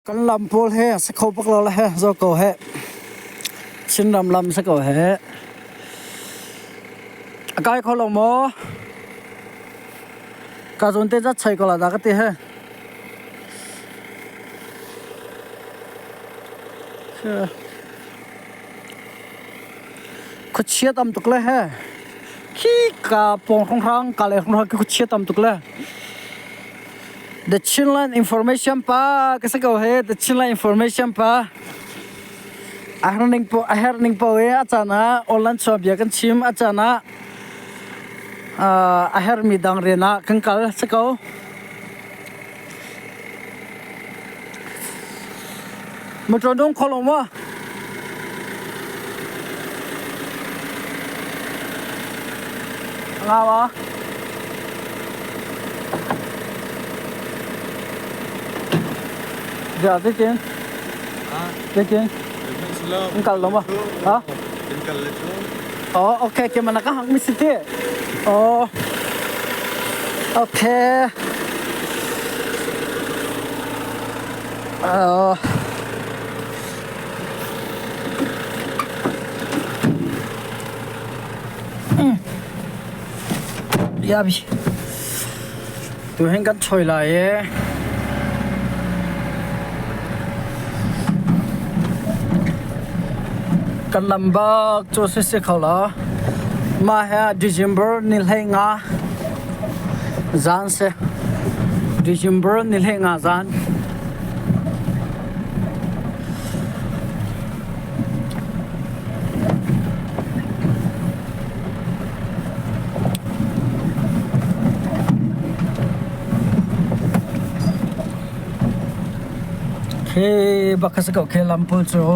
Kan lam pawl he a si kho bak lo le he zo ko he. Chinram lam si ko he. A kai kho lo maw? Ka zawn te zat chei ko la dah ka ti he. Khuachia tam tuk le he. Khi ka pawng hrawnghrang ka le hrawnghrang khi khuachia tam tuk le. The Chinland Information pa ka si ko he The Chinland Information pa a herh ning po a herh ning po e a caan ah online chuah bia kan chim a caan ah a herhmi dang rian ah kan kal si ko. Motor dong kho lo maw? Ngau ah. Dạ, thế trên. Thế trên. Anh kal lo ma? Ha? Oh, okay, ke mana ka hang mi city. Oh. Okay. Yabi. Tu hin kan choi lai e. Kan lam bak cu si si kho lo. Mah he December ni 15 zan si. December ni 15 zan. Khi bak kha si ko khi lam pawl cu.